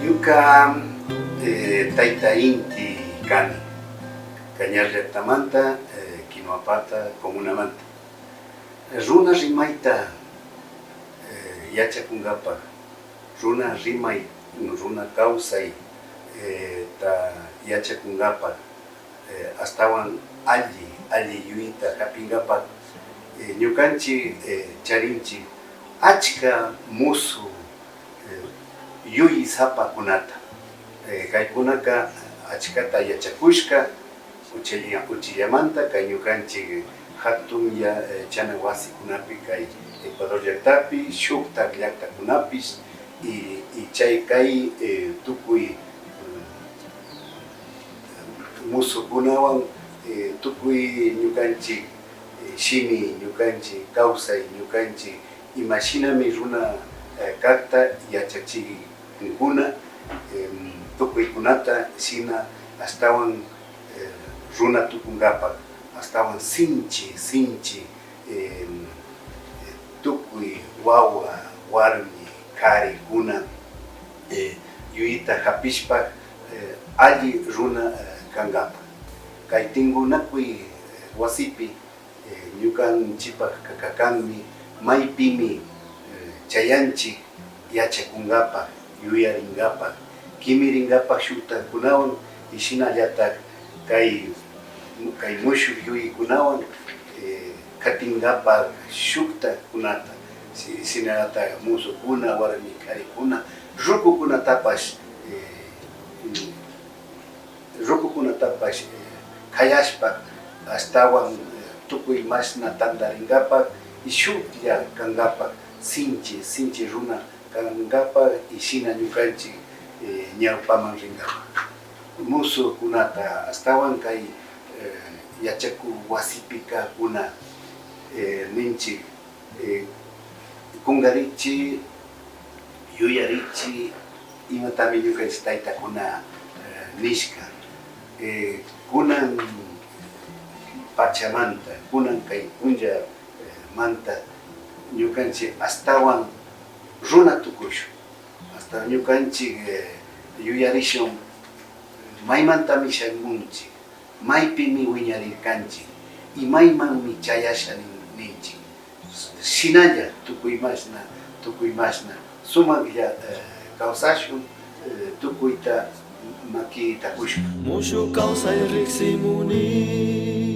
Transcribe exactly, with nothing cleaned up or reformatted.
Ñuqa, eh, tayta inti kani, Cañar llaqtamanta, eh, Quinuapata comunamanta. Runa rimayta, eh, yachakunqapaq, runa rimay, runa kawsay, eh, ta yachakunqapaq, eh, astawan alli, alli yuyayta hapinqapaq, eh, ñuqanchik, eh, charinchik achka musu, eh, yuyaysapakunata. Eh, kaykunaqa achkata yachakushqa, uchilla-, uchillamanta kay ñuqanchik hatun ya-, eh, chana wasikunapi, kay Ecuador llaqtapi, shuktaq llaqtakunapis, y, y chay kay, eh, tukuy, mm, musukunawan, eh, tukuy ñuqanchik, eh, shimi, ñuqanchik kawsay, ñuqanchik imashinami runa, eh, kaqta yachachiqkuna, em, tukuykunata shina astawan, eh, runa tukunqapaq, astawan sinchi, sinchi, em, eh, tukuy wawa, warmi, qharikuna, eh, yuyayta hapishpa, eh, alli runa, eh, kanqapaq. Kay tinkunakuy, eh, wasipi, eh, ñuqanchikpaq kakakanmi, maypimi, eh, chayanchik yachakunqapaq, yuyarinqapaq, kimirinqapaq shuktaqkunawan, y shinallataq kay, kay mushuk yuyaykunawan, eh, qatinqapaq shuktaqkunata, si-, shinallataq musukuna, warmi qharikuna, rukukunatapas, eh, rukukunatapas, eh, khayaspa, astawan, eh, tukuy imasna tantarinqapaq y shuklla kanqapaq, sinchi, sinchi runa kanqapaq y shina ñuqanchik, eh, ñawpaman rinqapaq. Musukunata astawan kay, eh, yachakuy wasipi kaqkuna, eh, ninchik, eh, qunqarichi, yuyarichi, imatami ñuqanchik taytakuna, eh, nishqa. Eh, kunan pachamanta, kunan kay punlla, eh, manta ñuqanchik astawan runa tukushun. Hasta ñuqanchik, eh, yuyarishun, maymantami shamunchik, maypimi wiñarirqanchik, imaymanmi chayasha nin-, ninchik. Shinalla tukuy imasna, tukuy imasna sumaqlla, eh, kawsashun, eh, tukuyta makita qushpa. Mushuk kawsay riqsimuni.